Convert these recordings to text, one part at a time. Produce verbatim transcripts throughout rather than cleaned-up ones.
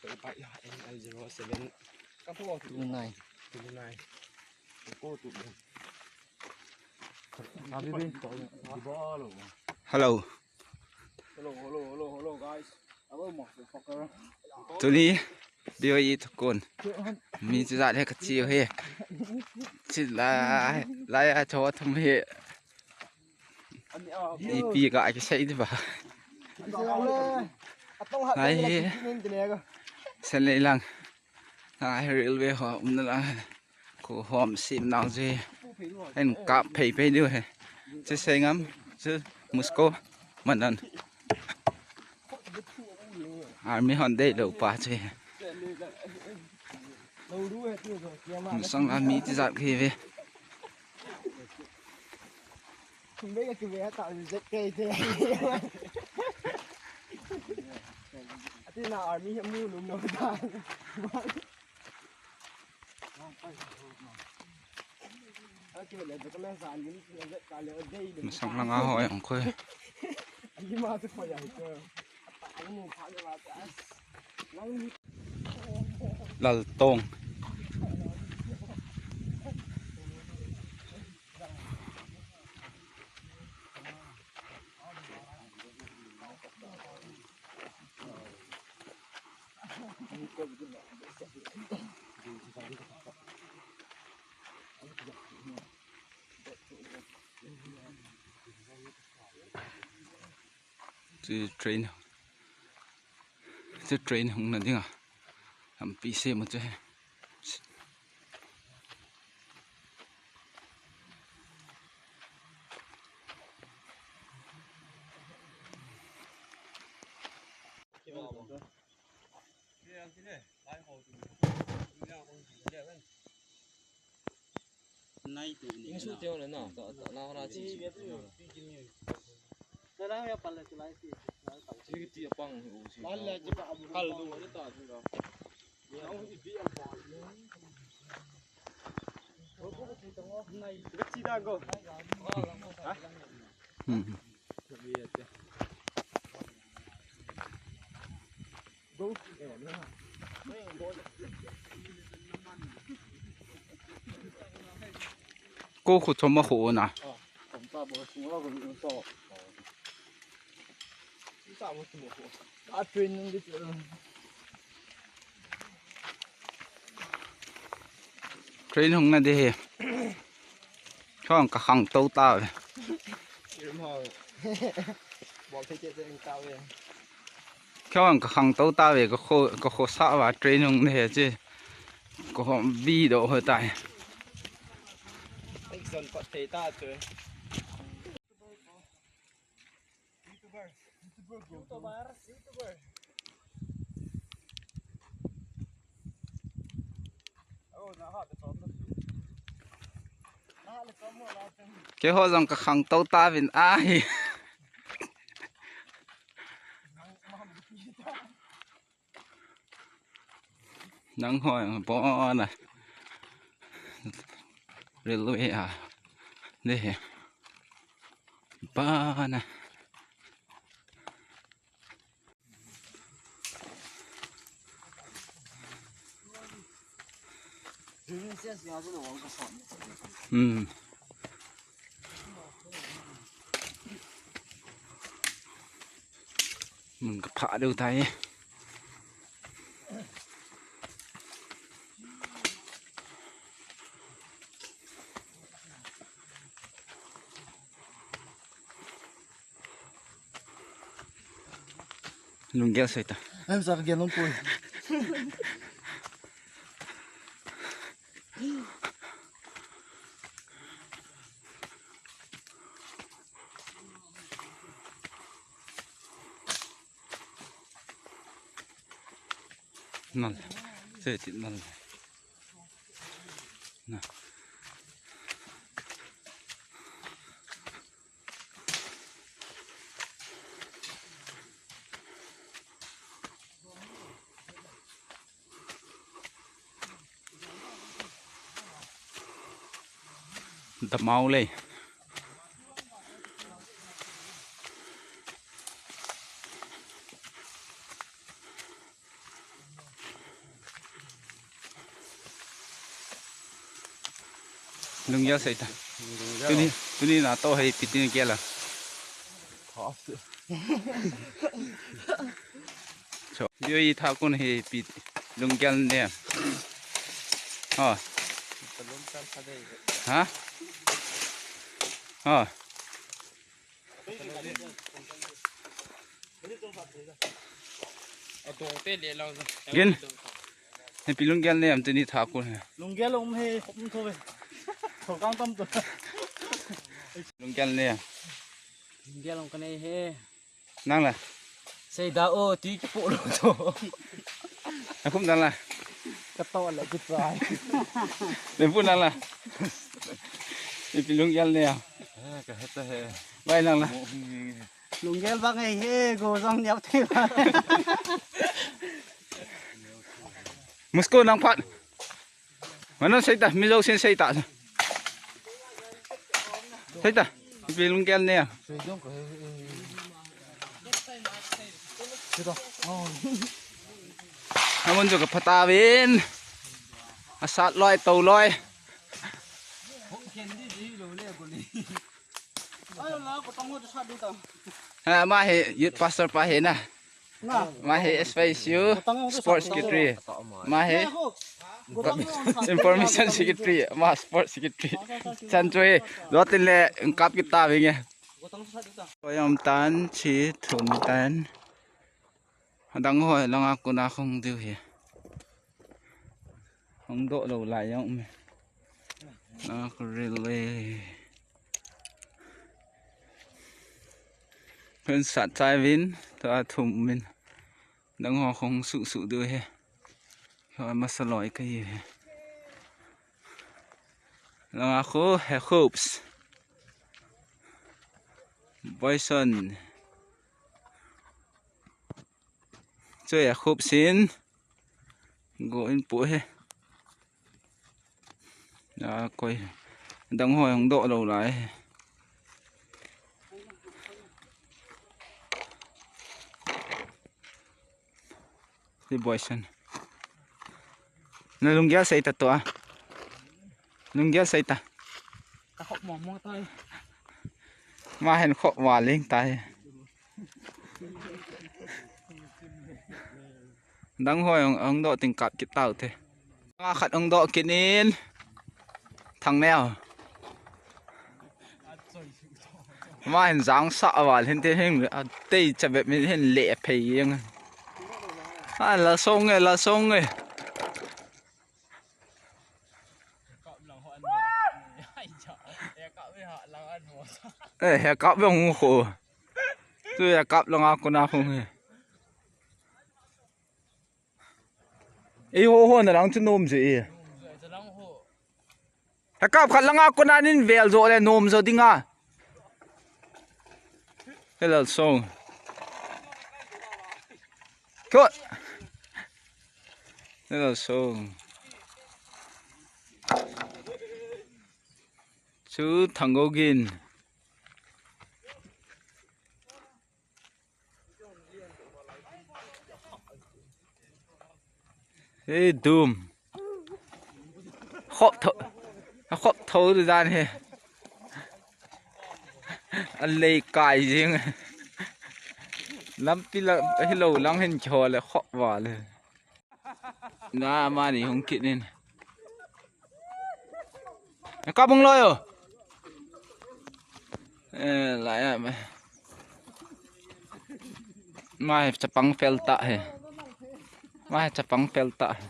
N L zero seven two nine. Two nine. Go to them. Hello. Hello, hello, hello, hello, guys. Hello, motherfucker. Tuni B O E thukon. Mi chu jat he ka chiu he. Chi lai, lai a cho thum he. Ipi ka ki sei di ba. Lai he. Sen lei lang. Lai he railway ho um na lang. Ko hom sim nau je. En kap phei phei diu he. Che sei ngam. Che Moscow. Manan. Army hon dei lou pa che. Masang la mi ti jat ki ve. Kum be ka ki ve ta Z K te. Ati na army mu lum no ta. Masang langa ho yang khoi. Laltong. Chu train, chu train hung na dinga lampi sem u chu he. Hmm. Ko khu chom a khu na. Train hung na de he. Khang ka khang to ta ve. Khang ka khang to ta ve, ka kho, ka kho sa va train hung de he che. Ka hom bi do ho ta he. YouTuber. YouTuber, bro. YouTuber. YouTuber. Keiho jong ka khang to ta vin ahi. Nang hoi, bona. Railway a. Dei. Bona. Hmm. Mun ka pha deu tai. Lunggel sei ta. Em sa ka gel nung pui. Nal. Sei ti nal. Na. Damau lei. Lunggel sei ta. Tuni, tuni na to hi ipi tin gel a. Cho. Dio i tha kun hi ipi lunggel ne. Ha. Ha? Ha. Gin. Ipi lunggel ne am tuni tha kun hi. Lunggel um he, um tho ve. Tho kang tam to. Lunggel ne. Lunggel um ka nei he. Nang la. Sei da o, ti kipu lo to. Akum nang la. Ka to la ki try. Lempu nang la. Ipi lunggel ne a. Eh, ka heta he. Bai nang la. Lunggel bang ei he, go jong niau thei ba. Musko nang phat. Manon sei ta, mi jousen sei ta. Sei ta, ipi lunggel ne a. Amun jo ka phat a vin. Asat loi, to loi. Ha, ama hi youth pastor pa hi na. Ama hi S Y S U sports secretary. Ama hi information secretary. Ama sports secretary. Chan chu hi. Lotin le kap kit ta vinge. Koyom tan chi thum tan. Adang ho langa kona khong diu hi. Hong doh lou lai jong um e. Langa ko ril e. Khun sat chai vin, tua thum min. Dang ho khong suh suh diu hi. Ho masa loi ka hi hi. Langa khu he hoops. Boyson. Chu he hoops in. Go in pu he. A koi. Dang ho hong doh lou lai he. Ti boyson. Na lunggel sei ta to a. Lunggel sei ta. Ka khop mo mo to. Ma hen khop wa ling ta he. Dang ho hong, hong doh ting kap kit tau te. Nga khat hong doh kit in. Thang neo. Ma hin jang sa a val hin te hin a tei cha bep min hin le phei jeng. A la song e, la song e. Eh, he kap bang khu. Tu he kap langa kona khu he. Ei ho ho na lang chu nom je e. He kap khat langa kona nin vel jo le nom jo dinga. Helal song. Kyo. Helal song. Chu thang go gin. Hey, dum. Khop tho. Khop tho dan he. A lei kai jing. Lampi la, hi lo lang hin cho le khop wa le. Na mani hung kit in. Ka bung lo yo. Eh, la ya me. Ma he chapang fel ta he. Ma he chapang fel ta he.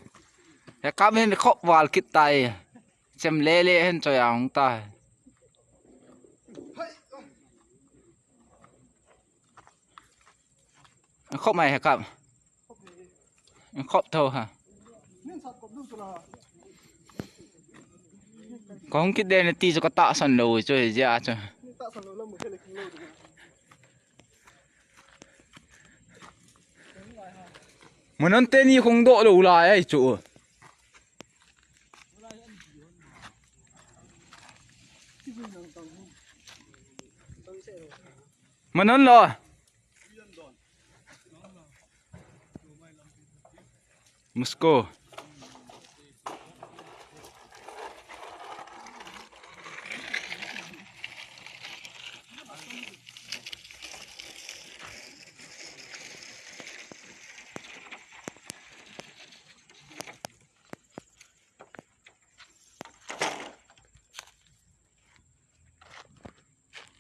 He ka men khop wal kit ta he. Chem le le hen choi a hung ta he. Khop mai he kap. Khop tho ha. Ko hung kit de na ti chu ka tahsan lou chu he jia chu. Manon teni khong doh lou lai ai chu. Manon lo. Musko.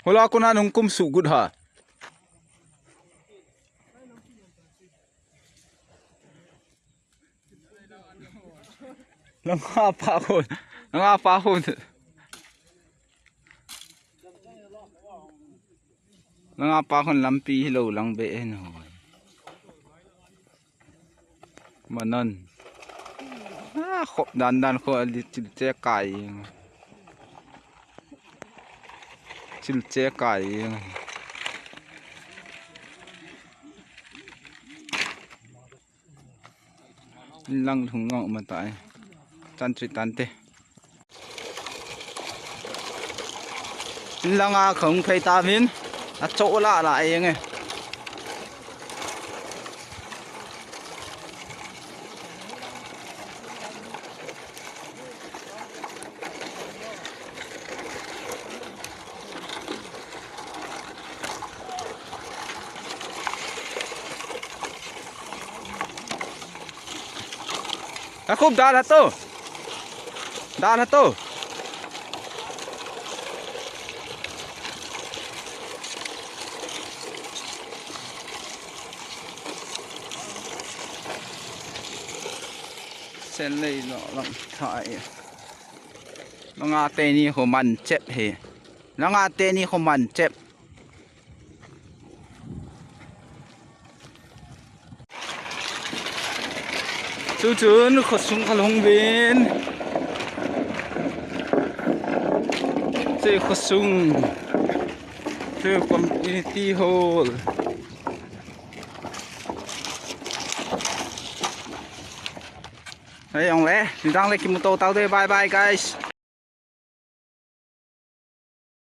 Hola kona nung kum su good ha. Langa pa khun. Langa pa khun. Langa pa khun lampi hilou lang be en ho. Manan. Ah, khop dan dan kho ali chil che kai. Chil che kai. Inlang lhung ngong ma tai. Chan chui tante. Inlanga khong phei ta min. A cho la la eng e. Ka khup dal ha to. Dal ha to. Sen lei no lang thai. Langa teni ho man chep he. Langa teni ho man chep. Chu chun khosung kha lhung vin. Chu khosung. Chu community hall. Hei, ong le, nidang le kimuto tau te, bye bye guys.